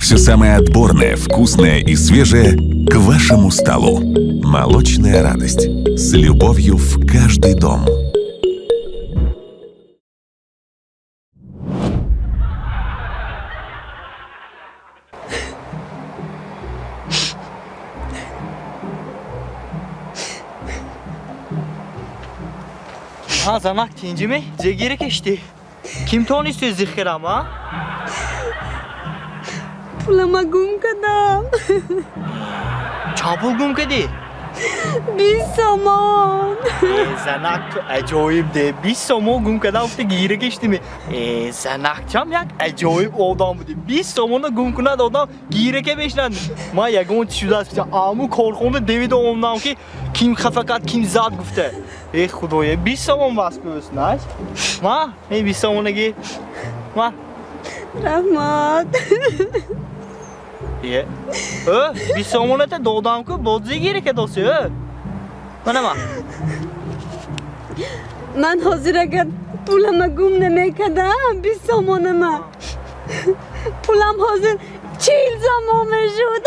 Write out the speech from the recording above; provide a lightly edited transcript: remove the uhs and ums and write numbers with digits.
Все самое отборное, вкусное и свежее к вашему столу. Молочная радость. С любовью в каждый дом. Ҳа, занак, тинҷиме? Зе гира кештӣ? Ким тонисти зих кардам, а? Пулама гум кардам. Чанд пул гум кардӣ? 20 сомон. Э, занак, ту аҷоиб де. 20 сомон гум кардам, гуфта гира кештиме. Э, занак, чам як аҷоиб одам будӣ. 20 сомона гум кунад одам, гира ке мешинад. Ман ягон чи шудааст, аму корхона девида омдам, ки ким хафа кард, ким зад гуфта. Э, худоя, 20 сомон бас кӯст наш. Ма э 20 сомонаги ма. Раҳмат. Е, э, 20 сомоната додам ку, бози гира кадоси, э? Манама. Ман ҳозир агар пулама гум намекардам, 20 сомонама, пулам ҳозир 40 сомон мешуд.